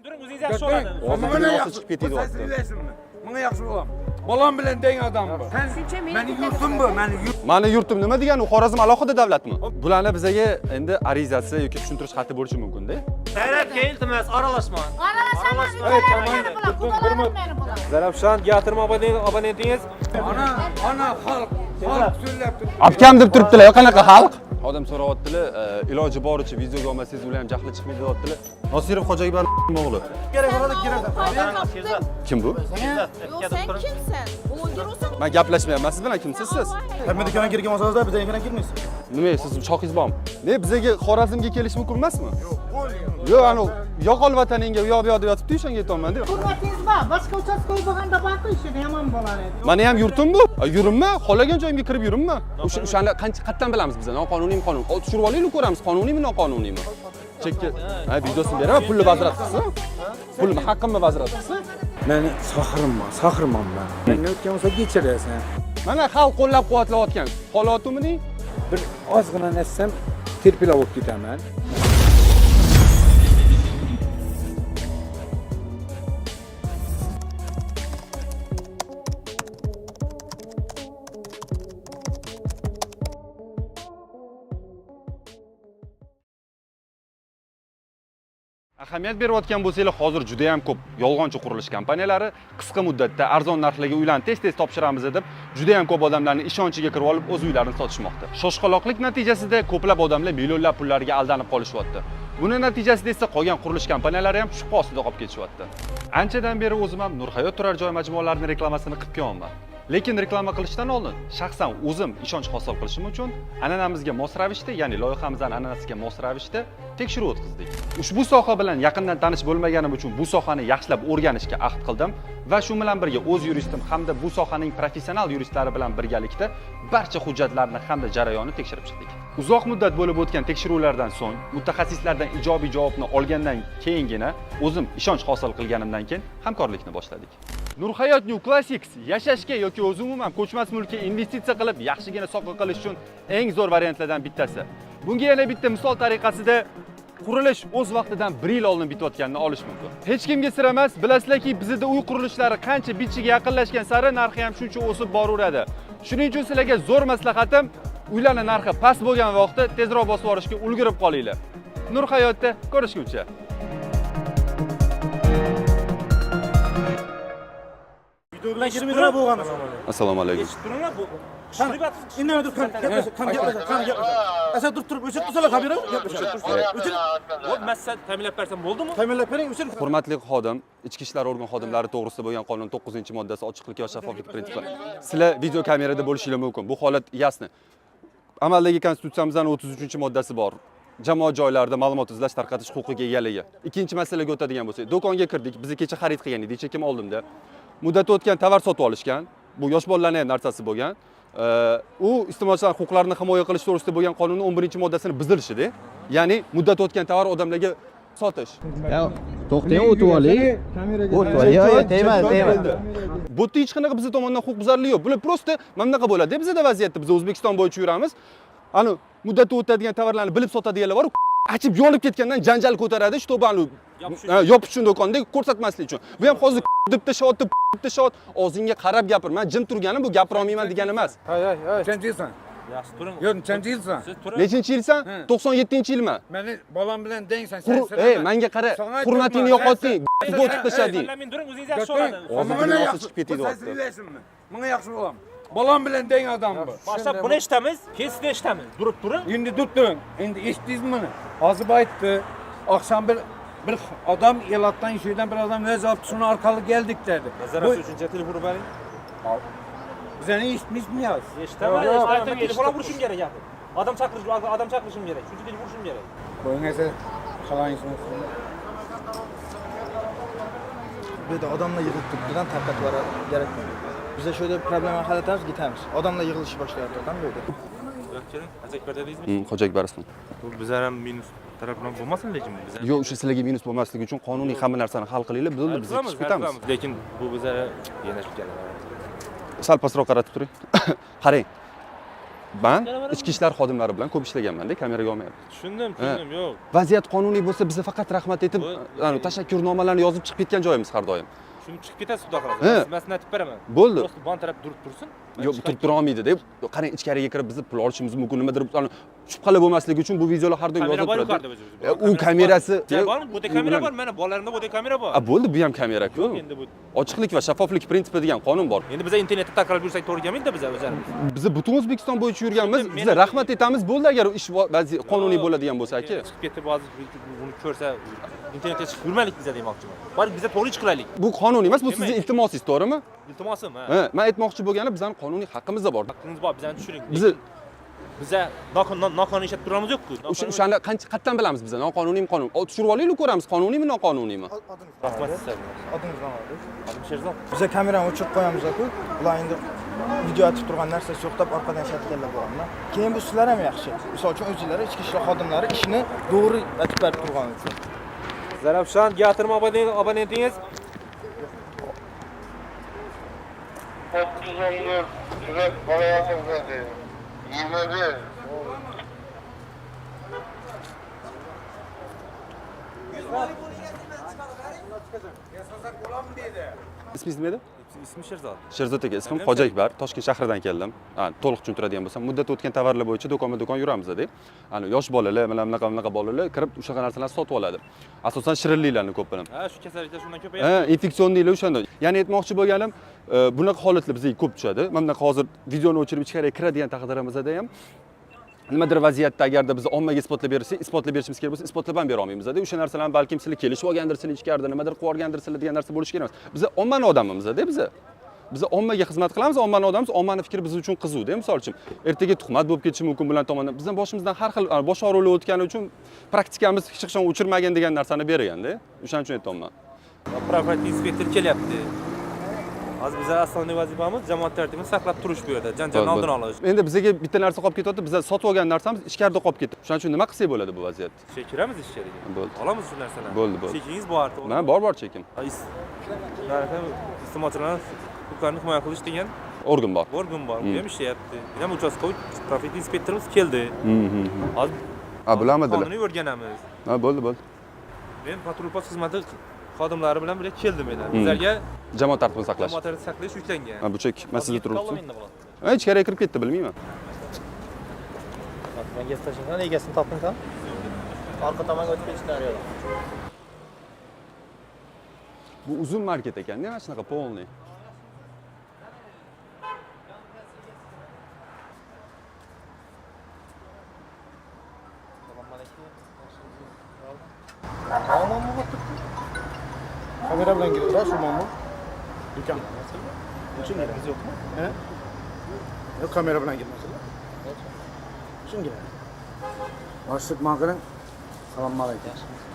Turing, o'zingiz yaxshi oladi. Og'zini rosa chiqib ketadi. Menga yaxshi bo'lam. Bolam bilan teng odam bu. Meni yurtim bu, meni yurtim. Mani yurtim nima degani? U Xorazm alohida davlatmi? Bularni bizaga endi arizasi yoki tushuntirish xati bo'lishi mumkin-da. Tarafga iltimos, aralashma. Aralaşamam, ülkelerim beni bular, kudalarım beni bular. Zarafshan yatırım abonentingiz. Ana, ana xalq, xalq so'zlab turibdi. Obkam deb turibdilar, qanaqa xalq? Odam so'rayaptilar, iloji boricha videoga olmasangiz ular ham jahli chiqmaydi deyaptilar. Nosirov Hojiakbar o'g'li. Kerak. Kim bu? Yo'q, sen kimsin? Bloger olsan. Men gaplashmayapman siz bilan, kimsiz siz? Hamma do'konga kirgan olsangizlar, bizga kirgan kirmaysiz. Nima, siz shoxingiz bormi? Ne, bizaga Xorazmga kelish mumkin emasmi? Yo'q. Yo'q, ani yo'qol vataningga u yoq bu yoq deb yotibdi, o'shanga aytyapman-da. Hurmatingiz bor. Boshqa uchastkoy bo'lganda borku ishida yomon bo'lar edi. Mani ham yurtim bu. Yurinma, xohlagan joyimga kirib yurinma. O'sha o'shani qancha qatdan bilamiz biz? Noqonuniymi, qonun? Tushirib olaylik, ko'ramiz, qonuniymi, noqonuniymi? Chekka. Ha, videosini beraman, pulni vazrat qilsin. Pulni haqqimni vazrat qilsin. Meni sohirman, sohirman men. Menga o'tgan bo'lsa kechirasan. Mana xalq qo'llab-quvvatlayotgan. Holatimning Bir ozgina narsam terpila bo'lib ketaman. Ahamiyat berayotgan bo'lsanglar, hozir juda ham ko'p yolg'onchi qurilish kompaniyalari qisqa muddatda arzon narxlarga uylarni tez-tez topshiramiz deb juda ham ko'p odamlarning ishonchiga kirib olib o'z uylarini sotishmoqda. Shoshqaloqlik natijasida ko'plab odamlar millionlab pullarga aldanib qolishyapti. Buni natijasida esa qolgan qurilish kompaniyalari ham shubha ostida qolib ketishyapti. Anchadan beri o'zim ham Nurhayot turar joy majmualarini reklamasini qilib kelyapman. Lekin reklama qilishdan oldin shaxsan o'zim ishonch hosil qilishim uchun an'anamizga mos ravishda, ya'ni loyihamizning an'anasiga mos ravishda tekshiruv o'tkazdik. Ushbu soha bilan yaqindan tanish bo'lmaganim uchun bu sohani yaxshilab o'rganishga ahd qildim va shu bilan birga o'z yuristim hamda bu sohaning professional yuristlari bilan birgalikda barcha hujjatlarni hamda jarayonni tekshirib chiqdik. Uzoq muddat bo'lib o'tgan tekshiruvlardan so'ng mutaxassislardan ijobiy javobni olgandan keyingina o'zim ishonch hosil qilganimdan keyin hamkorlikni boshladik. Nurhayot New Classics yashashga yoki o'zi umuman ko'chmas mulkka investitsiya qilib yaxshigina soqqa qilish uchun eng zo'r variantlardan bittasi. Bunga yana bitta misol tariqasida qurilish o'z vaqtidan 1 yil oldin bitayotganini olish mumkin. Hech kimga sir emas, bilasizlarki, bizda uy qurilishlari qancha bitishiga yaqinlashgan sari narxi ham shuncha o'sib boraveradi. Shuning uchun sizlarga zo'r maslahatim, uylarning narxi past bo'lgan vaqtda tezroq bosib yuborishga ulgurib qolinglar. Nurhayotda ko'rishguncha. Video bilan kirmaydilar bo'lgani. Assalomu alaykum. Turinglar bu. Indamay turib, gaplashadi, qani gaplashadi, qani gaplashadi. Asa turib turib, o'chirib tursalar kamera, gaplashadi. O'chirib, Bo'ldi, men sizga ta'minlab bersam bo'ldimi? ta'minlab bering, o'chirib. Hurmatli xodim, Ichki ishlar organ xodimlari to'g'risida bo'lgan qonun 9-moddasi ochiqlik va shaffoflik prinsipi. Sizlar video kamerada bo'lishinglar mumkin. Bu holat yasni. Amaldagi konstitutsiyamizning 33-moddasi bor. Jamoat joylarida ma'lumot izlash, tarqatish huquqiga egaligi. Ikkinchi masalaga o'tadigan bo'lsak, do'konga kirdik, biz kecha xarid qilgan edik, chekim oldimda. Muddati o'tgan tovar sotib olishgan. Bu yosh bolalarning ham narsasi bo'lgan. U iste'molchilar huquqlarini himoya qilish to'g'risida bo'lgan qonunning 11-moddasini buzilishida, ya'ni muddati o'tgan tovar odamlarga sotish. To'xtang, o'tib oling. O'tib oling. Yo'q, yo'q, tegmadi, tegmadi. Bu yerda hech qanaqa bizni tomondan huquqbuzarlik yo'q. Bular prosta mana bunaqa bo'ladi. Bizda vaziyatda biz O'zbekiston bo'yicha yuramiz. Ani muddati o'tadigan tovarlarni bilib sotadiganlar bor. Achib yonib ketgandan janjal ko'taradi, чтобы ani yopish uchun do'konda ko'rsatmaslik uchun. Bu ham hozir deb tashyapti, deb tashyapti. Og'zingga qarab gapir. Men jim turganim bu gapira olmayman degani emas. Nechanchi yilsan? Yaxshi turing. Yo'q, nechanchi yilsan? Siz turing. Nechinchi yilsan? 97-yilman. Meni bolam bilan tengsan, sen. Ey, menga qara, hurmatingni yo'qotding, o'tib tashlading. Men turing, o'zingiz yaxshi oladi. Og'zini rosa chiqib ketadi. Menga yaxshi bo'lam. Bolam bilan teng odam bu. Boshlab buni eshitamiz, keyin sizni eshitamiz. Durib turing. Endi durib turing. Endi eshitdingizmi buni? Hozir aytdi. Oqshom bir odam elatdan shuydan bir odam o'zi olib shuni orqali keldik dedi. Nazarat uchun telefon bering. Bizani eshitmaysizmi hozir? Eshitaman, eshitaman. Telefon urishim kerak gapir. Odam chaqirish, odam chaqirishim kerak. Shuncha telefon urishim kerak. Qo'ying esa qalaysiz. Bu yerda odamlar yig'ilib turibdidan tarqatib yuboradi, kerak. Biza shu yerda problema hal etamiz, ketamiz. Odamlar yig'ilishib boshlayapti odam bu yerda. Hoji Akbar dedingizmi? Hoji Akbar ismi. Bu bizlar ham minus tarafdan bo'lmasin lekin biz Yo'q, o'sha sizlarga minus bo'lmasligi uchun qonuniy hamma narsani hal qilinglar, bo'ldi, biz chiqib ketamiz. Lekin bu bizlar yana shu keladi. Sal pastroq qaratib turing. Qarang. Man ichki ishlar xodimlari bilan ko'p ishlaganman-da, kameraga olmayapti. Tushundim, tushundim, yo'q. Vaziyat qonuniy bo'lsa, biza faqat rahmat aytib, tashakkurnomalarni yozib chiqib ketgan joyimiz har doim. Shuni chiqib ketasiz, xudo xohlasa. He. Men sizni aytib beraman. Bo'ldi. Просто bon taraf turib tursin. Yo'q, turib tura olmaydi deb. Qarang, ichkariga kirib bizni pul olishimiz mumkin, nimadir shubhalar bo'lmasligi uchun bu videolar har doim Kamera yozib bor turadi. yuqorida o'zi. U kamerasi Bormi? Bu yerda kamera bor, mana bolalarimda bu yerda kamera bor. A bo'ldi, bu ham kamera-ku. Endi bu Ochiqlik va shaffoflik prinsipi degan qonun bor. Endi biz internetda tarqalib yursak to'g'ri kelmaydi biza o'zlarimiz. Biz butun O'zbekiston bo'yicha yurganmiz. Men- Biz rahmat aytamiz, bo'ldi agar ish qonuniy bo'ladigan bo'lsa aka. Chiqib ketib hozir buni ko'rsa internetga chiqib yurmaylik biza demoqchiman. Borib biza to'g'ri ish qilaylik. Bu qonuniy emas, bu Demak. sizni iltimosingiz, to'g'rimi? Iltimosim, ha. Ha, men aytmoqchi bo'lganim bizning qonuniy haqqimiz bor. Haqqingiz bor, bizani tushuning. Bizni Biza noqonuniy ishlab turamiz yo'q-ku. O'shani qancha qatdan bilamiz biz noqonuniymi qonun. Tushirib olaylik, ko'ramiz qonuniymi noqonuniymi. Rahmat sizga. Adınız ne oldu? Adım Sherzod. Bize kamerani o'chirib qo'yamiz-ku. Ular endi video atib turgan narsasi yo'q deb orqadan ishlatganlar bo'lganlar. Keyin bu sizlar ham yaxshi. Misol uchun o'zlari ichki ishlar xodimlari ishini to'g'ri aytib berib turgani uchun. Zarafshan Gatirma abonentingiz 34 Türek Balayatı dedi. 21. Ismingiz nima edi? Ismim Sherzod. Sherzod aka, ismim Hoji Akbar, Toshkent shahridan keldim. To'liq tushuntiradigan bo'lsam, muddat o'tgan tovarlar bo'yicha do'konma-do'kon yuramiz deb. Ana yosh bolalar, mana bunaqa bunaqa bolalar kirib o'shaqa narsalarni sotib oladi. Asosan shirinliklarni ko'p bilaman. Ha, shu kasalliklar shundan ko'payapti. Ha, infeksionliklar o'shanda. Ya'ni aytmoqchi bo'lganim, bunaqa holatlar bizga ko'p tushadi. Mana bunaqa hozir videoni o'chirib ichkariga kiradigan taqdirimizda ham nimadir vaziyatda agarda biz ommaga isbotlab bersak, isbotlab berishimiz kerak bo'lsa, isbotlab ham bera olmaymiz. O'sha narsalarni balkim sizlar kelishib olgandirsizlar ichkarida, nimadir qilib olgandirsizlar degan narsa bo'lishi kerak emas. Biz ommani odamimiz-da, biz. Biz ommaga xizmat qilamiz, ommani odamimiz, ommani fikri biz uchun qiziq-da, misol uchun. Ertaga tuhmat bo'lib ketishi mumkin bular tomonidan. Bizning boshimizdan har xil bosh og'riqlar o'tgani uchun praktikamiz hech qachon o'chirmagan degan narsani berganda, o'shaning uchun aytyapman. Profilaktik inspektor kelyapti. Hozir bizlar asosiy vazifamiz jamoat tartibini saqlab turish bu yerda, janjalni oldini olish. Endi bizga bitta narsa qolib ketyapti, bizlar sotib olgan narsamiz ichkarida qolib ketdi. Shuning uchun nima qilsak bo'ladi bu vaziyatda? Şey kiramiz ichkariga. Bo'ldi. Olamiz shu narsalarni. Bo'ldi, bo'ldi. Chekingiz bor, to'g'rimi? Mana bor chekim. Iste'molchilarni huquqlarini himoya qilish degan Organ bor. Organ bor. Bu ham ishlayapti. Bu ham uchastkavoy trafik inspektorimiz keldi. Hozir Ha, bularmidilar? Qonunni o'rganamiz. Ha, bo'ldi, bo'ldi. Men patrul post xizmati xodimlari bilan birga keldim men. Bizlarga Jamoat tartibini saqlash. Jamoat tartibini saqlash yuklangan. Ha, bu chek, mana sizda turibsiz. Ha, ichkariga kirib ketdi, bilmayman. Menga tashlang, egasini toping ham. Orqa tomonga o'tib ketishni yo'q. Bu uzun market ekan, nima shunaqa polniy. Kamera bilan girdilar shu muammo. Do'kon. Uchun giramiz yo'qmi? He? Yo'q, kamera bilan girmasinlar. Shun giradi. Boshliq qiling. Assalomu alaykum.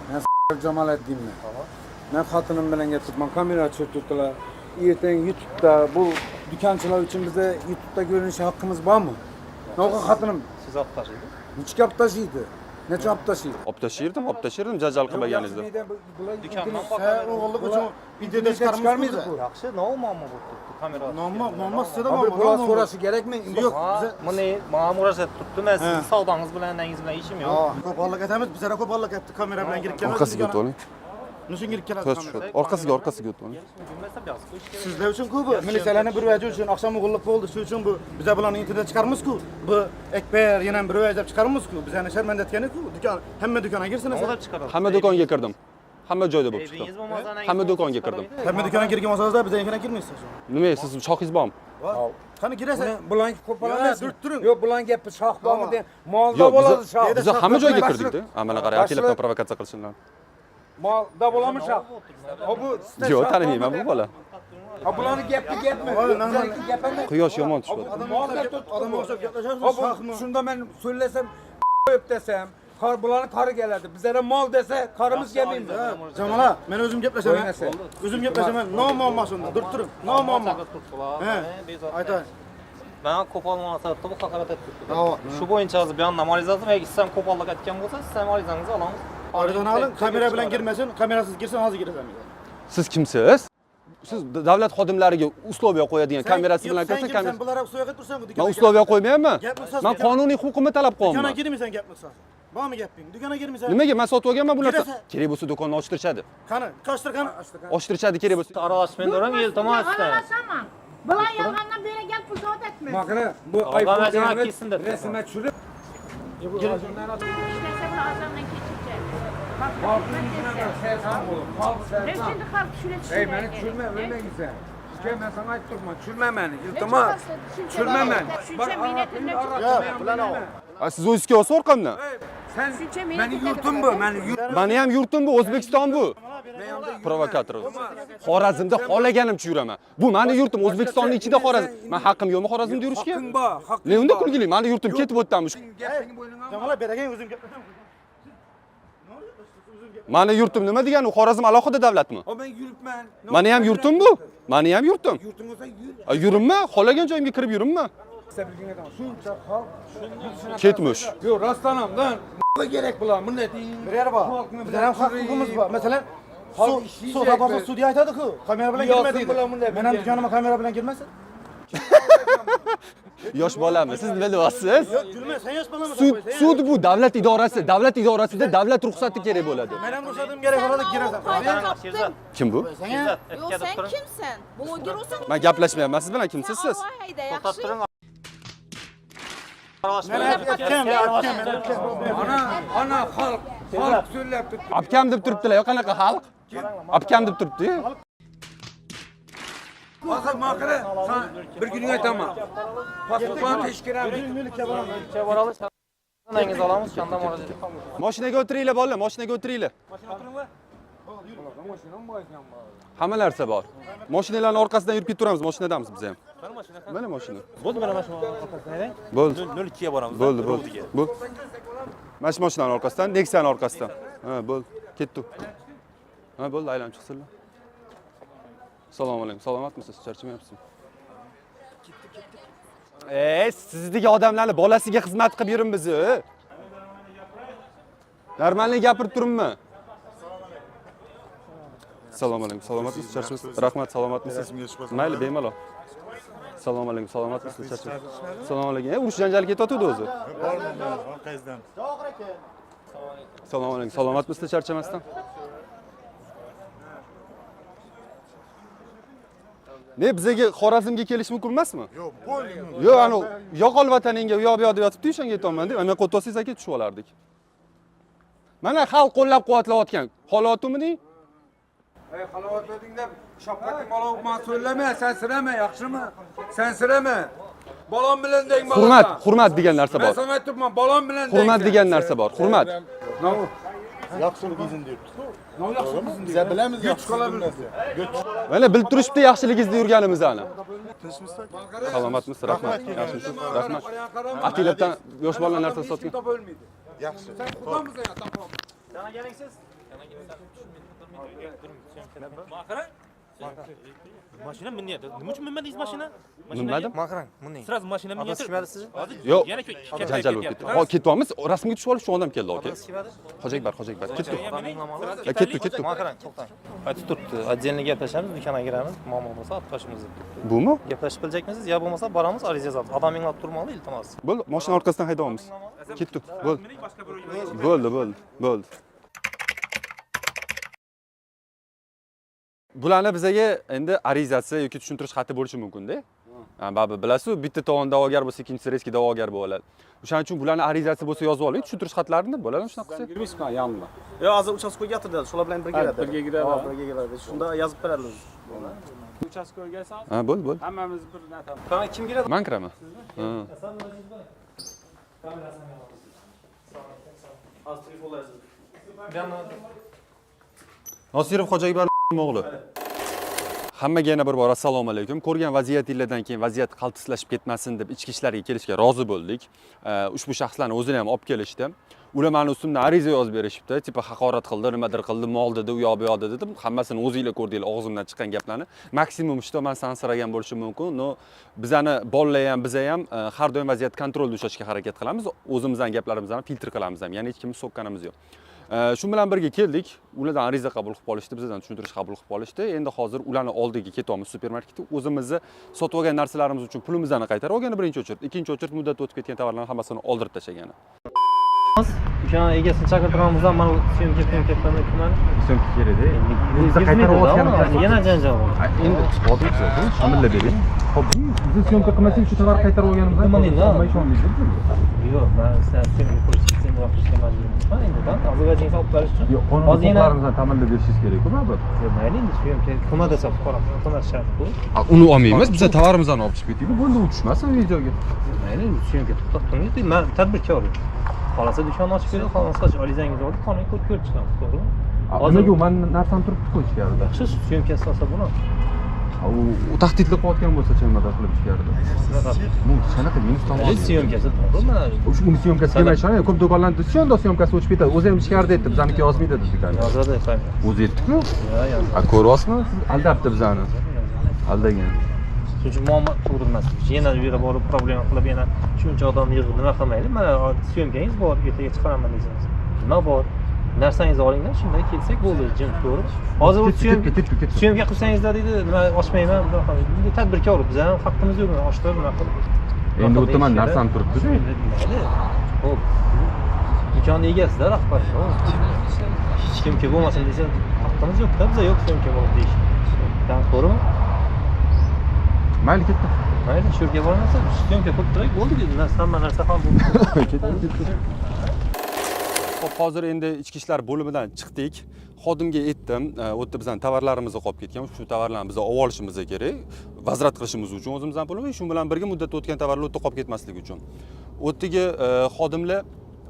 Men Jamoliddinman. Men xotinim bilan turibman, kamera tushirib turibdilar. Ertaga YouTube'da bu do'konchilar uchun biza YouTube'da ko'rinish haqqimiz bormi? Noqa xotinim. Siz olib tashlaydi. Necha olib tashlaydi? Necha olib tashlaydi? Olib tashlardim, olib tashlardim, janjal qilmaganingizda. Ha, o'g'illik uchun videoda chiqarmaymiz. Yaxshi, nima muammo bo'lib turibdi? Kamera. Muammo sizda Abi muammo. bular so'rashi kerakmi? Yo'q, biza Buni menga murojaat turibdi. Men sizni savdongiz bilan, nangiz bilan ishim yo'q. Ko'p aytamiz, bizlar ko'p hollik aytdik, kamera bilan girib kelamiz. Orqasiga o'tib oling. Nishun girib keladi Quyosh kamera. tushadi. Orqasiga, orqasiga o'tib oling. Sizlar uchun ku bu, militsiyalarni bir vaji uchun oqshom o'g'illik bo'ldi, shu uchun bu bizlar bularni internetda chiqarmiz-ku. Bu Ekber yana bir vaji deb chiqarmiz-ku. Bizlarni sharmanda etgani-ku. Do'kon, hamma do'konga girsin. Hamma do'konga kirdim. Hamma joyda bo'lib chiqdim. Evingiz bo'lmasa, Hamma do'konga kirdim. Hamma do'konga kirgan bo'lsangizlar, bizga ekran kirmaysiz. Nima, siz shoxingiz bormi? Qani kirasan? Bularni ko'p emas. Durib turing. Yo'q, bularni gapi shox bormi degan. Molda Yo'q, bo'ladi shox. biz hamma joyga kirdik-da. Ha, mana qarang, akalar provokatsiya qilishinglar. Molda bo'ladimi shox? Ha bu Yo'q, tanimayman bu bola. Ha bularni gapi gapmi? Bizlarniki gap emas. Quyosh yomon tushyapti. Molda Odam o'xshab gaplasharsiz, Ha bu shoxmi? shunda men so'zlasam qo'yib desam, qor bularni qori keladi. Bizlar mol desa, qorimiz kelmaymi? Jamola, men o'zim gaplashaman. O'zim gaplashaman. No muammo shunda. Durib turing. No muammo. Ha. Aytay. Menga qo'pol munosabatda bu haqorat etib turibdi. Shu bo'yicha hozir bayonnoma arizasi va siz ham qo'pollik aytgan bo'lsa, siz ham arizangizni olamiz. Arizani oling, kamera bilan girmasin, kamerasiz girsin, hozir girasan. Siz kimsiz? Siz davlat xodimlariga условия qo'yadigan kamerasi bilan Sen kirsa kimsan? kamera. Bularga условия qilib tursan-ku. Men условия qo'ymayapman. Gap ruxsat. Men qonuniy huquqimni talab Do'konga qilyapman. kirmaysan gap ruxsat. Bormi gaping? Do'konga kirmaysan. Nimaga men sotib olganman bu narsa? Kirasan. Kerak bo'lsa do'konni ochtirishadi. Qani, qochtir qani. Ochtirishadi kerak bo'lsa. Aralashmang during, iltimos. Aralashaman. Bular yolg'ondan beri gap fusod etma. Maqra bu Og'am iPhone kelsin deb. rasmga tushirib İşlese bunu azamdan keçireceğim. Sen Şimdi xalq tushuna Ey meni tushirma, o'lmagin sen. Uka men sana aytib turibman, tushirma meni, iltimos. Tushirma meni. Tushuncha minnatini Yo'q, bularni ol. A, siz o'zingiz kelyapsiz orqamdan. Sen Tushuncha meni yurtim bu, meni yurtim. Mani ham yurtim bu, O'zbekiston bu. Provokator. Xorazmda xohlaganimcha yuraman. Bu mani yurtim, O'zbekistonning ichida Xorazm. Men haqqim yo'qmi Xorazmda yurishga? Haqqing bor, haqqing Ne unda bor. kulgili? Mani yurtim ketib o'tdamish. Gapingni bo'yningga olma. Jamol beragin o'zim gaplasham. Mani yurtim nima degani? U Xorazm alohida davlatmi? O men yuribman. Mani ham yurtim bu. Mani ham yurtim. Yurting bo'lsa yur. A, Yurimmi? Xohlagan joyimga kirib yurimmi? Shuncha xalq Ketmish. Yo'q, rostdan ham lan. Nima kerak bular? Bunday Bir bor. Bizlar ham haq-huquqimiz bor. Masalan, Xalq suv suv topsa sudya aytadi-ku, kamera bilan Uyalsin kirma deydi. bular bunday Men ham bilgan. do'konimga kamera bilan kirmasin. Yosh bolami? Siz nima deyapsiz? Yo'q, kulma, sen yosh bolamisan. Sud, sud bu davlat idorasi. Davlat idorasida davlat ruxsati kerak bo'ladi. Men ham ruxsatim kerak bo'ladi, kirasan. Sherzod, Kim bu? Sherzod, Yo'q, aytib sen turing. kimsan? Bloger olsan. Men gaplashmayapman siz bilan, kimsiz siz? Hayda, To'xtab yaxshi. turing. Men aytgan, aytgan, men aytgan. Ana, ana xalq, xalq so'zlab turibdi. Apkam deb turibdilar, yo qanaqa xalq? Apkam deb turibdi. Hozir maqra, san bir kunga aytaman. Pasportni tekshiramiz. Boramiz. Onangizni olamiz, shunda murojaat qilamiz. Mashinaga o'tiringlar bolalar, mashinaga o'tiringlar. Hamma narsa bor. Mashinalarning orqasidan yurib ketaveramiz, mashinadamiz biz ham. Mana mashina. Bo'ldi, mana mashina orqasidan haydang. Bo'ldi. 02 ga boramiz. Bo'ldi, bo'ldi. Bu. Mana shu mashinaning orqasidan, Nexia'ning orqasidan. Ha, bo'ldi. Ketdi. Ha, bo'ldi, aylanib chiqsinlar. Assalomu alaykum. Salomatmisiz? Charchamayapsizmi? Ey, sizdagi odamlarni bolasiga xizmat qilib yuribmiz. Normalniy gapirib turibmi? Assalomu alaykum. Salomatmisiz? Charchamaysiz? Rahmat, salomatmisiz? Mayli, bemalol. Assalomu alaykum. Salomatmisiz? Charchamaysiz? Assalomu alaykum. Ey, urush janjal ketyotgandi o'zi. Assalomu alaykum. Salomatmisiz? Charchamasdan? Ne bizaga Xorazmga kelish mumkin emasmi? Yo'q, bo'ldi. Yo'q, ani yo'qol vataningga u yoq bu yoq deb yotibdi, o'shanga aytyapman deb. Men qo'tolsangiz aka tushib olardik. Mana xalq qo'llab-quvvatlayotgan. Holavatmi deng? Ey, halovatlading deb Shavkating bola so'zlama, sen sirama, yaxshimi? Sen sirama. Bolam bilan deng bola. Hurmat, hurmat degan narsa Men bor. sana aytibman, bolam bilan deng. Hurmat degan narsa bor. Hurmat. Yaxshilik izin deyapti. Nima yaxshimiz? Biz bilamiz Güç qolamiz. Mana bilib turishibdi yaxshiligingizni yurganimizni. Salomatmisiz? Rahmat. Yaxshimisiz? Rahmat. Atilabdan yosh bolalar narsa sotgan. Topolmaydi. Yaxshi. Sen xudomisan ya topolmaydi. Yana keling siz. Maqra? Mashina minyapti. Nima uchun minmadingiz mashina? Minmadim. Maqrang, buning. Sразу mashina minyapti. tushmadi siz? Hozir Yo'q. yana Janjal bo'lib ketdi. Ho, ketyapmiz. Rasmga tushib olib shu odam keldi, aka. Hoji Akbar, Hoji Akbar. Ketdi. Ya, ketdi, ketdi. Maqrang, to'xtang. Aytib turibdi. Отдельно gaplashamiz, do'konga kiramiz, muammo bo'lsa olib qochamiz deb turibdi. Bumi? Gaplashib biljakmisiz? Ya bo'lmasa boramiz, ariza yozamiz. Odam minglab turmadi, iltimos. Bo'ldi, mashina orqasidan haydayapmiz. Ketdi. Bo'ldi. Bo'ldi, bo'ldi, bo'ldi. Bularni bizaga endi arizasi yoki tushuntirish xati bo'lishi mumkin-da. Ha, baribir bilasiz, bitta tomon da'vogar bo'lsa, ikkinchisi резкий da'vogar bo'ladi. O'shaning uchun bularni arizasi bo'lsa yozib oling, tushuntirish xatlarini bo'ladi shunaqa qilsak. Girmaysizmi yanına? Yo'q, hozir uchastkoyga o'tiradi. Shular bilan birga kiradi. Birga kiradi. Ha, birga kiradi. Shunda yozib beradi. Uchastkoyga kelsangiz, Ha, bo'ldi, bo'ldi. hammamiz bir natam. Qani kim kiradi? Men kiraman. Ha. Hozir telefonlar yozib. Nosirov Hoji Akbar o'g'li. Hammaga yana bir bor assalomu alaykum. Ko'rgan vaziyatinglardan keyin vaziyat qaltislashib ketmasin deb ichki ishlarga kelishga rozi bo'ldik. Ushbu shaxslarni o'zini ham olib kelishdi. Ular meni ustimdan ariza yozib berishibdi. Типа haqorat qildi, nimadir qildi, mol dedi, u yoq bu yoq dedi dedim. Hammasini o'zinglar ko'rdinglar og'zimdan chiqqan gaplarni. Maksimum что man sansiragan bo'lishim mumkin. Но bizani bolalar ham, biza ham har doim vaziyat kontrolda ushlashga harakat qilamiz. O'zimizdan gaplarimizni filtr qilamiz ham. Ya'ni hech kimni so'kkanimiz yo'q. Shu bilan birga keldik. Ulardan ariza qabul qilib olishdi, bizdan tushuntirish qabul qilib olishdi. Endi hozir ularni oldiga ketyapmiz supermarketga. O'zimizni sotib olgan narsalarimiz uchun pulimizni qaytarib olgani birinchi очередь, ikkinchi очередь muddat o'tib ketgan tovarlarni hammasini oldirib tashlagani. O'shani egasini chaqirtiramiz ham, mana syomka qilib nimani? Syomka kerak-da. Endi qaytarib yana janjal bo'ldi. Endi hozir shamillab bering. Xo'p, biz syomka qilmasak shu tovar qaytarib olganimizdan ishonmaysiz. Yo'q, men sizlar syomka qilishga, sendroq qilishga majbur emasman. Endi hozir vajingizni olib borish uchun. Yo'q, qonun huquqlarimizni ta'minlab berishingiz kerak-ku baribir. Yo'q, mayli, endi syomka qilma desa fuqaro qilmas shart bu. Uni olmaymiz, biz tovarimizni olib chiqib ketdik. Bo'ldi, u tushmasin videoga. Mayli, syomka to'xtab turing. Men tadbirkor. Xohlasa do'konni ochib beradi, xohlasa arizangizni olib, qonunga ko'rib chiqamiz, to'g'rimi? Hozir nimaga u meni narsam turibdi-ku ichkarida. Yaxshi, syomkasi olsa bo'ladi. U tahdidli qilayotgan bo'lsa-chi, nimadir qilib ichkarida. Bu qanaqa minus tomoni? Syomkasi to'g'rimi? O'sha uni syomkasiga men ishonaman. Ko'p do'konlarda syomda syomkasi o'chib ketadi. O'zi ham ichkarida aytdi, bizaniki yozmaydi dedi do'konda. Yozadi, kamera. O'zi aytdi-ku. Yo'q, yozadi. A, ko'ryapsizmi? Siz aldabdi bizani. Aldagan. Shuning uchun muammo tug'dirmaslik uchun yana bu yerga borib problema qilib, yana shuncha odam yig'ib nima qilmaylik. Mana syomkangiz bor, ertaga chiqaraman desangiz. Nima bor? Narsangizni olinglar, shunday kelsak bo'ldi, jim ko'rib. Hozir u syomka qilsangizlar deydi, nima ochmayman, bunaqa qilmayman. Endi tadbirkor, biz ham haqqimiz yo'q, ochtirib nima qilib. Endi u yerda narsam turibdi-da. Mayli. Xo'p. Do'kon egasida rahbar. Hech kim kelib bo'lmasin desa, haqqimiz yo'q-da, biz yo'q syomka bo'lib deyish. To'g'rimi? Mayli, ketdi. Mayli, shu yerga bormasa, syomka qilib turaylik, bo'ldi, hamma narsa hal bo'ldi. Ketdi. Xo'p, hozir endi ichki ishlar bo'limidan chiqdik. Xodimga aytdim, u yerda bizning tovarlarimiz qolib ketgan, shu tovarlarni biz olib olishimiz kerak, vazrat qilishimiz uchun o'zimizdan pulimiz, shu bilan birga muddat o'tgan tovarlar u yerda qolib ketmasligi uchun. U yerdagi xodimlar,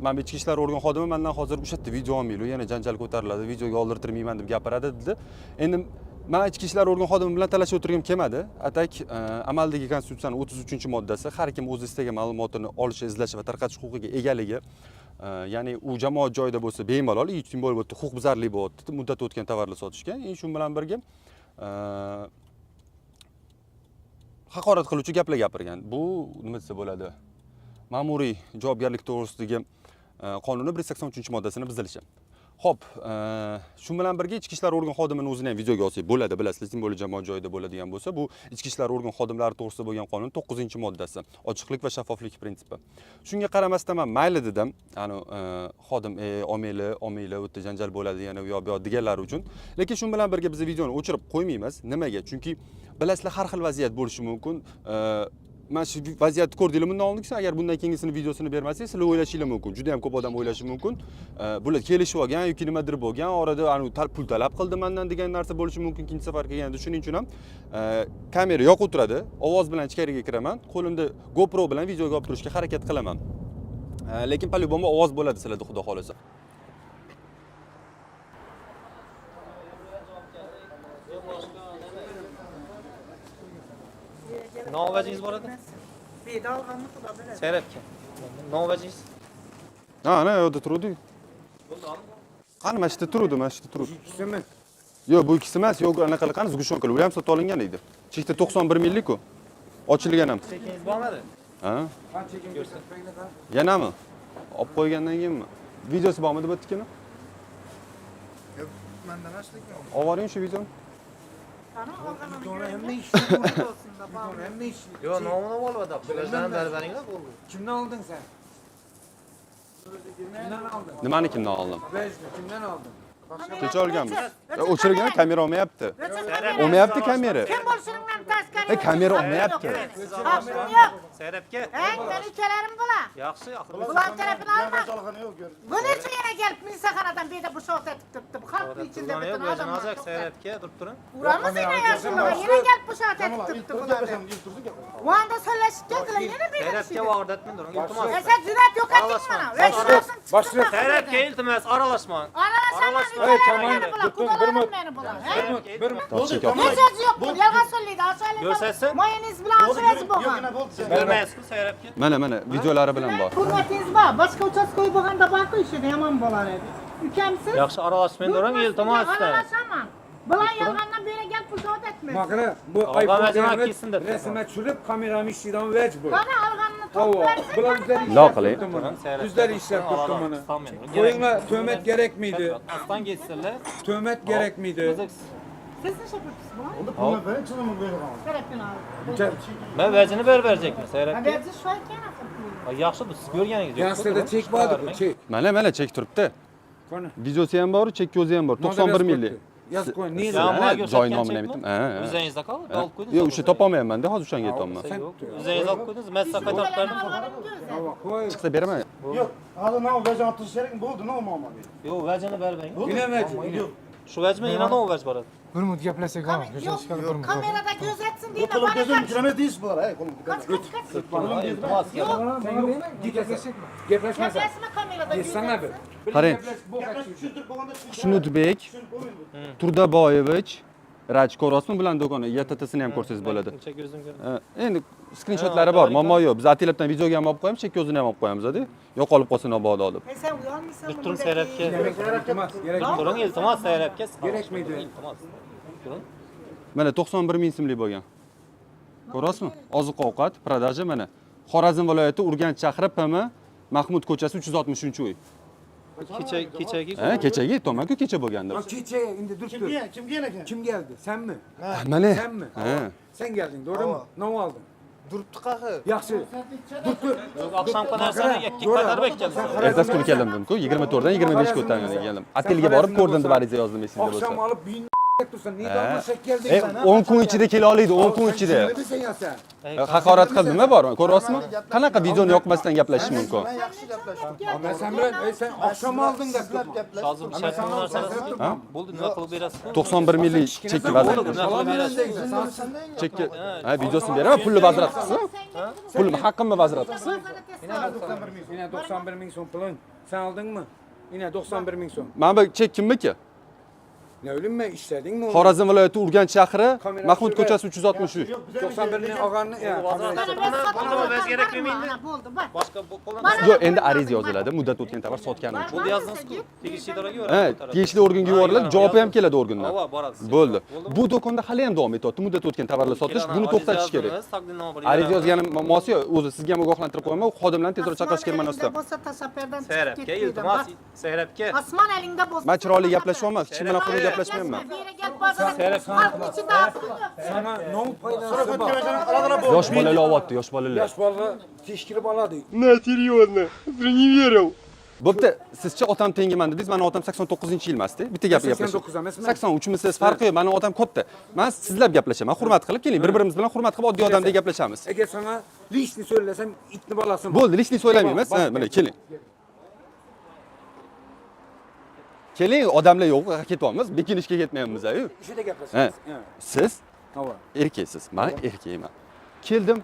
mana bu ichki ishlar organ xodimi mendan hozir o'sha yerda video olmaylik, yana janjal ko'tariladi, videoga oldirtirmayman deb gapiradi dedi. Endi men ichki ishlar organ xodimi bilan talashib o'tirgim kelmadi. Atak amaldagi konstitutsiyaning 33-moddasi har kim o'zi istagan ma'lumotini olishi, izlashi va tarqatish huquqiga egaligi, ya'ni u jamoat joyida bo'lsa bemalol, tем более bu huquqbuzarlik bo'lyapti, muddat o'tgan tovarlar sotishgan. Shu bilan birga haqorat qiluvchi gaplar gapirgan. Bu nima desa bo'ladi? Ma'muriy javobgarlik to'g'risidagi qonunning 183-moddasini buzilishi. Xo'p, shu bilan birga ichki ishlar organ xodimini o'zini ham videoga olsak bo'ladi, bilasizlar, tем более jamoat joyida bo'ladigan bo'lsa, bu ichki ishlar organ xodimlari to'g'risida bo'lgan qonun 9-moddasi, ochiqlik va shaffoflik prinsipi. Shunga qaramasdan men mayli dedim, ani xodim olmayli, olmayli, u yerda janjal bo'ladi, yana u yoq bu yoq deganlari uchun. Lekin shu bilan birga biz videoni o'chirib qo'ymaymiz. Nimaga? Chunki bilasizlar, har xil vaziyat bo'lishi mumkin. Mana shu vaziyatni ko'rdinglar bundan oldin, agar bundan keyingisini videosini bermasangiz, sizlar o'ylashinglar mumkin. Juda ham ko'p odam o'ylashi mumkin. Bular kelishib olgan yoki nimadir bo'lgan, orada pul talab qildi mendan degan narsa bo'lishi mumkin ikkinchi safar kelganda. Shuning uchun ham kamera yoqib turadi, ovoz bilan ichkariga kiraman, qo'limda GoPro bilan videoga olib turishga harakat qilaman. Lekin по-любому ovoz bo'ladi sizlarda, xudo xolasa. Novajingiz bor edi? Beda olganni xudo biladi. Sayratga. Novajingiz? Ha, ana yerda turdi. Qani mana shu yerda turdi, mana shu yerda turdi. Ikkisimi? Yo'q, bu ikkisi emas, yo'q, anaqa qani zgushonkali, ular ham sotib olingan edi. Chekda 91 minglik-ku. Ochilgan ham. Chekingiz bormidi? Ha? Yanami? Olib qo'ygandan keyinmi? Videosi bormidi bu yernikini? Yo'q, menda emaslikmi? Olib boring shu videoni. Yo'q, nomini olib oladi. Berbaringlar bo'ldi. Kimdan oldin sen? Kimdan oldin? Nimani kimdan oldim? Kimdan oldin? Kecha olganmiz. O'chirgan kamera olmayapti. Olmayapti kamera. Kim bo'lishingdan tashqari. Kamera olmayapti. Haqqim yo'q. Sayrabga. Eng meni ukalarim bular. Yaxshi, Bular tarafini olma. Buning uchun yana kelib milisaxonadan beda bu short etib turibdi. Bu xalqning ichida butun odamlar. Sayrabga turib turing. Uramiz yana yoshlarga yana kelib bu short etib turibdi bular. Vanda so'lashib keldilar yana beda. Sayrabga vaqdatmin turing, iltimos. Esa jur'at yo'qoting mana. Boshliq. Sayrabga iltimos, aralashmang. Aralashaman. Mana mana videolari bilan bor. Hurmatingiz bor. Boshqa uchastkoy bo'lganda borku ishida yomon bo'lar edi. Ukamsiz? Yaxshi aralashmang turing, iltimos. Aralashaman. Bular yolg'ondan beri kelib pul etmaydi. Maqra bu iPhone rasmga tushirib kamerani ishidan vej bu. Qani olganini Bular o'zlari Lo ishlab qiling. turibdi buni. O'zlari ishlab turibdi buni. Qo'yinglar, tuhmat kerakmidi? Aslan ketsinlar. Tuhmat kerakmidi? Siz ne yapıyorsunuz bu? Oldu pulni bering, chizimni beraman. Men vajini berib berjakman, Sayrat aka. Haberci şu an kenar. Yaxshi, bu siz ko'rganingiz yo'q. Yansida chek bor bu, chek. Mana mana chek turibdi. Qani? Videosi ham bor, chek o'zi ham bor. 91 minglik. Yozib qo'y, ne Sizlar Mana ko'rsatgan joy nomini chekmi? aytdim. Ha, ha. O'zingizda qoldi, olib qo'ydingiz. Yo'q, o'sha topolmayapman-da, hozir o'shanga aytyapman. O'zingiz olib qo'ydingiz, men sizga qaytarib berdim. Chiqsa beraman. Yo'q, hozir nima vajini olib turish kerak, bo'ldi, nima muammo? Yo'q, vajini bermang. Nima vaji? Shu vajmi yana nima vaj boradi? Bir mut gaplashsak, ha, Yok, kamerada gözetsin diye Qo'lim ko'zim kiramiz deysiz bular, ey, qo'lim. Kaç kaç kaç. Iltimos. Gaplashmasan. Gaplashma kamerada Yesana bir. gözetsin. Qarang. Xushnudbek Turdaboyevich Raj ko'ryapsizmi bularning do'koni? YTTsini ham ko'rsangiz bo'ladi. Chek o'zim ko'raman. Ha, endi skrinshotlari bor, muammo yo'q. Biz atilabdan videoga ham olib qo'yamiz, chek o'zini ham olib qo'yamiz-da. Yo'qolib qolsin mabodo deb. Sen uyanmışsın. Turing Sayrat aka. Iltimos, kerak. Turing, iltimos Sayrat aka. Kerakmidi? Iltimos. Turing. Mana 91 ming so'mlik bo'lgan. Ko'ryapsizmi? Oziq-ovqat, продажа mana. Xorazm viloyati Urganch shahri PM Mahmud ko'chasi 360-uy. Kecha kechagi Ha, kechagi aytyapman-ku, kecha bo'lgan deb. Kecha endi duribdi. Kimga, kimga ekan? Kim geldi? Senmi? Mana. Senmi? Ha. Sen geldin, doğru mu? Ne aldın? Duribdi qahi. Yaxshi. Duribdi. Oqshomgi narsani yakka qaytarib keldim. Ertasi kuni keldim dedim-ku, 24 dan 25 ga o'tgan keldim. Otelga borib ko'rdim deb ariza yozdim esingizda bo'lsa. Oqshom olib buyun tursan, ne olmasak kelding sen? 10 kun ichida kela oladi, 10 kun ichida. Nima sen yosan? Haqorat qildimmi bormi? Ko'ryapsizmi? Qanaqa videoni yoqmasdan gaplashish mumkin? Men yaxshi gaplashdim. Ama sen bilan, sen oqshom olding deb turibman. Hozir shartli narsani bo'ldi, nima qilib berasiz? 91 minglik chekka vaziyat. Nima qilib berasiz? Chekka, ha, videosini beraman, pulni vazrat qilsin. Pulim haqqimni vazrat qilsin. Yine 91 ming so'm puling. Sen aldingmi? Yine 91 ming so'm. Mana bu chek kimniki? Ne bileyim ben ishladingmi onu? Xorazm viloyati Urganch shahri Mahmud ko'chasi 363. 91 ming olganni, Bo'ldi, bak. Boshqa bu qo'ldan Yo'q, endi ariza yoziladi, muddat o'tgan tovar sotganim uchun. bo'ldi yozdingiz-ku. Tegishli idoraga Ha, yuboradi. tegishli organga yuboriladi, javobi ham keladi organdan. Ava, boradi. Bo'ldi. Bu do'konda hali ham davom etyapti, muddat o'tgan tovarlar sotish, buni to'xtatish kerak. Ariza yozganim muammosi yo'q, o'zi sizga ham ogohlantirib qo'yaman, xodimlarni tezroq chaqirish kerak mana usta. Bo'lsa tashaperdan Sayrat chiqib aka, ketdi. iltimos, Sayrat aka. Osmon elingda bo'lsa. Men chiroyli gaplashyapman, hech kim bilan quruq gaplashyapman. Xalq ichida asli yo'q. Sana ne foydasi bor? Yosh bolalar olyapti, yosh bolalar. Yosh bolalar tekshirib oladi. На, серьезно, ты не верил. Bo'pti, sizchi otam tengiman dedingiz, mani otam 89-yil emasdi. Bitta gap gaplashamiz. 89 emasmi? 83 misiz, farqi yo'q, mani otam katta. Men sizlab gaplashaman, hurmat qilib keling, bir-birimiz bilan hurmat qilib oddiy odamdek gaplashamiz. Agar sana лишний so'zlasam, itni bolasi. Bo'ldi, лишний so'ylamaymiz. Ha, mana keling. Keling, odamlar yo'q, ketyapmiz, bekinishga ketmayapmiz-ku. O'shada gaplashamiz. Siz Hava. erkaksiz, men erkakman. Keldim.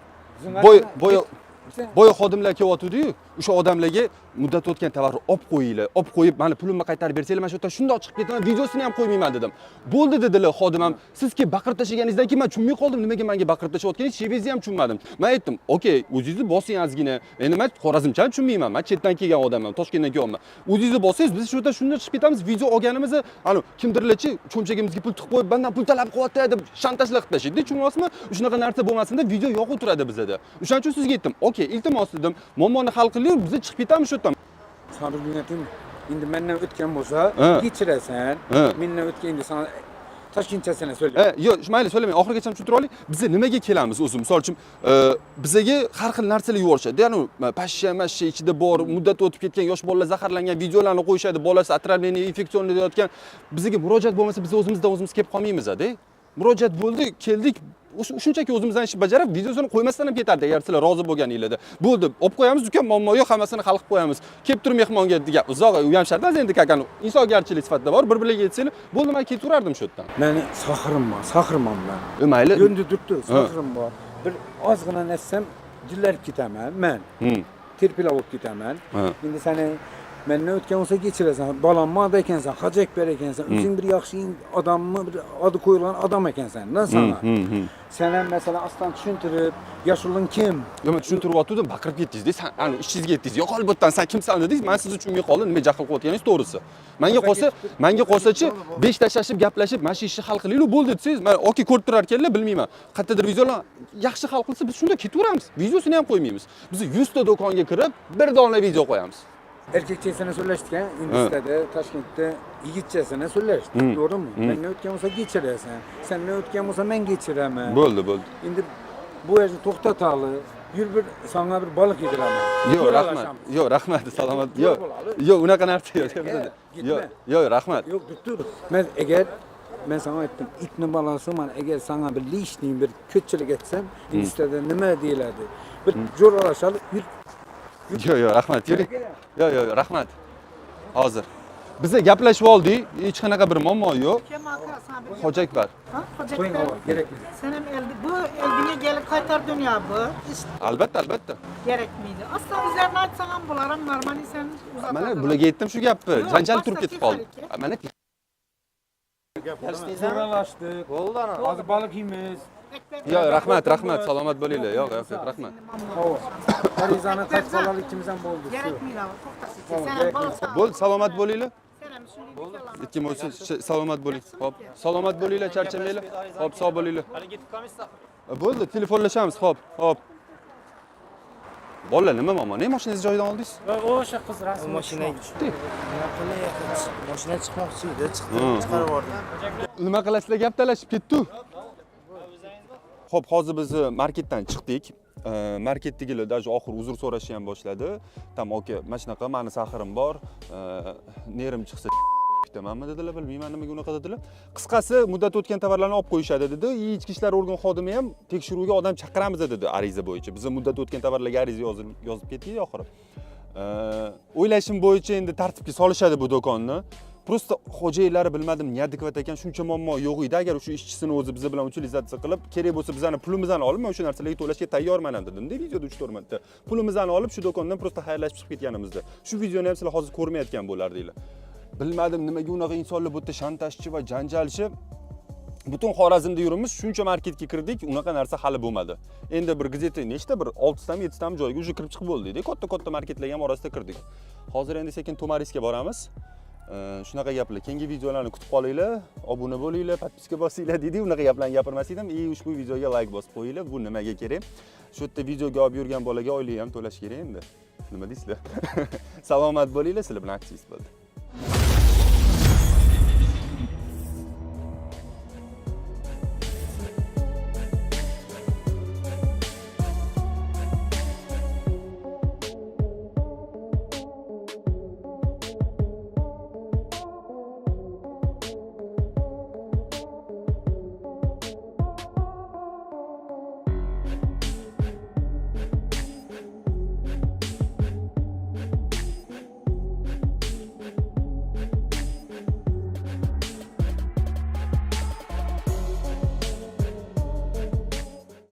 Boy xodimlar kelyotdi-yu, o'sha odamlarga muddat o'tgan tovarni olib qo'yinglar, olib qo'yib, mani pulimni qaytarib bersanglar, men shu yerdan shundoq chiqib ketaman, videosini ham qo'ymayman dedim. Bo'ldi dedilar xodim ham. Siz kelib baqirib tashlaganingizdan keyin men tushunmay qoldim, nimaga menga baqirib tashlayotganingiz, shevingizni ham tushunmadim. Men aytdim, "Okey, o'zingizni bosing ozgina. Endi men Xorazmchani tushunmayman, men chetdan kelgan odamman, Toshkentdan kelganman. O'zingizni bossangiz, biz shu yerdan shundoq chiqib ketamiz, video olganimizni, ani kimdirlarchi cho'nchagimizga pul tiqib qo'yib, bandan pul talab qilyapti deb shantajlar qilib tashlaydi. Tushunyapsizmi? Shunaqa narsa bo'lmasin deb video yoqib turadi bizada. O'shaning uchun sizga aytdim, "Okey, iltimos" dedim. Muammoni hal qiling, biz chiqib ketamiz shu yerdan. Sana bir gün aytayım. Endi mendan o'tgan bo'lsa, kechirasan. Mendan o'tgan endi sana Toshkentchasini so'yla. Yo'q, mayli so'ylamang, oxirigacha tushuntira oling. Biz nimaga kelamiz o'zi? Misol uchun, bizaga har xil narsalar yuborishadi. Ya'ni pashsha, mashsha ichida bor, muddat o'tib ketgan yosh bolalar zaharlangan videolarni qo'yishadi, bolasi отравление, infeksionli deyotgan. Bizga murojaat bo'lmasa biz o'zimizdan o'zimiz kelib qolmaymiz-da. Murojaat bo'ldi, keldik. Shunchaki o'zimizdan ish bajarib, videosini qo'ymasdan ham ketardi agar sizlar rozi bo'lganinglarda. Bo'ldi, olib qo'yamiz, uka, muammo yo'q, hammasini hal qilib qo'yamiz. Kelib tur mehmonga degan uzoq, u ham shart emas endi kakani insongarchilik sifatida bor, bir-biriga yetsanglar, bo'ldi, men ketaverardim shu yerdan. Meni sohirim bor, sohirman men. Mayli. Endi turibdi, sohirim bor. Bir ozgina narsam dillarib ketaman men. Terpila bo'lib ketaman. Endi seni Mendan o'tgan bo'lsa kechirasan. Bolam ekansan, Hoji Akbar ekansan. O'zing bir yaxshi odammi, bir odi qo'yilgan odam ekansan. Lan sana. Sen ham masalan aslan tushuntirib, yashuling kim? Yo'q, men tushuntiryotgandim, baqirib ketdingiz-da. San ani ishingizga yetdingiz. Yo'qol bu yerdan, san kimsan dedingiz. Men sizni tushunmay qoldim, nima jahl qilayotganingiz to'g'risi. Menga qolsa-chi, besh tashlashib, gaplashib, mana shu ishni hal qilaylik, bo'ldi desangiz, men oki ko'rib turar ekanlar, bilmayman. Qayerdadir videolar yaxshi hal qilsa, biz shunda ketaveramiz. Videosini ham qo'ymaymiz. Biz 100 ta do'konga kirib, bir dona video qo'yamiz. Erkakchasini so'rlashdik, Hindistonda, Toshkentda yigitchasini so'rlashdik, to'g'rimi? Mendan o'tgan bo'lsa kechirasan. Sendan o'tgan bo'lsa men kechiraman. Bo'ldi, bo'ldi. Endi bu yerni to'xtatali, yur bir sana bir baliq yediraman. Yo'q, rahmat. Yo'q, rahmat, salomat. Yo'q. Yo'q, unaqa narsa yo'q. Yo'q, yo'q, rahmat. Yo'q, dur. Men agar men sana aytdim, itni bolasiman, agar sana bir lishning bir ko'pchilik aytsam, Hindistonda nima deyiladi? Bir jo'ralashali, yur. Yo'q, yo'q, rahmat. Yuring. Yo'q, yo'q, rahmat. Hozir. Biza gaplashib oldik, hech qanaqa bir muammo yo'q. Kim aka sana bir Hoji Akbar. Ha, Hoji Qo'ying, Akbar. havo, kerakmi? Sen ham bu eldiga gelip qaytar dünya bu. Ish Albatta, albatta. gerekmiydi. Aslında üzerine aytsan ham bular ham normal insan uzatadi. Mana bularga aytdim shu gapni. Yo'q, Janjal boshqa turib ketib qoldi. texnika. Mana Jo'ralashdik. Bo'ldi ana. Hozir baliq yeymiz. Yo'q, rahmat, rahmat, salomat bo'linglar. Yo'q, yo'q, rahmat. Havo. Arizani qaytib olali ikkimiz ham bo'ldi. Gerekmiydi abi, to'xtasin. Sen ham bola chaqa. Bo'ldi, salomat bo'linglar. Sen ham shunday deb Ikki bo'lsa, salomat bo'ling. Xo'p, salomat bo'linglar, charchamanglar. Xo'p, sog' bo'linglar. Hali ketib qolmaysiz. Bo'ldi, telefonlashamiz. Xo'p, xo'p. Bolalar, nima muammo? Ne mashinangizni joyidan oldingiz? O'sha qiz rasmga Mashinaga Tushdik. Mashina chiqmoqchi edi, chiqdi, chiqarib yubordim. Nima qilasizlar, gap talashib ketdi. Xo'p, hozir biz marketdan chiqdik. Marketdagilar даже oxiri uzr so'rashni ham boshladi. Tam aka, mana shunaqa mani saxirim bor. Nerim chiqsa bitamanmi dedilar, bilmayman nimaga unaqa dedilar. Qisqasi, muddat o'tgan tovarlarni olib qo'yishadi dedi. Ichki ishlar organ xodimi ham tekshiruvga odam chaqiramiz dedi ariza bo'yicha. Biz muddat o'tgan tovarlarga ariza yozib ketdik oxiri. O'ylashim bo'yicha endi tartibga solishadi bu do'konni. Просто xo'jayinlari bilmadim, neadekvat ekan, shuncha muammo yo'q edi. Agar o'sha ishchisini o'zi biz bilan utilizatsiya qilib, kerak bo'lsa bizani pulimizni olib, men o'sha narsalarga to'lashga tayyorman ham dedim-da videoda 3-4 marta. Pulimizni olib shu do'kondan просто xayrlashib chiqib ketganimizda. Shu videoni ham sizlar hozir ko'rmayotgan bo'lardinglar. Bilmadim nimaga unaqa insonlar bu yerda shantajchi va janjalchi. Butun Xorazmda yuribmiz, shuncha marketga kirdik, unaqa narsa hali bo'lmadi. Endi bir gazeta nechta bir 6 tami 7 tami joyga уже kirib chiqib bo'ldik-da. Katta-katta marketlarga ham orasida kirdik. Hozir endi sekin Tomarisga boramiz. Shunaqa gaplar. Keyingi videolarni kutib qolinglar, obuna bo'linglar, podpiska bosinglar deydi. Unaqa gaplarni gapirmas edim. И ushbu videoga like bosib qo'yinglar. Bu nimaga kerak? Shu yerda videoga olib yurgan bolaga oylik ham to'lash kerak endi. Nima deysizlar? Salomat bo'linglar, sizlar bilan aktivist bo'ldi.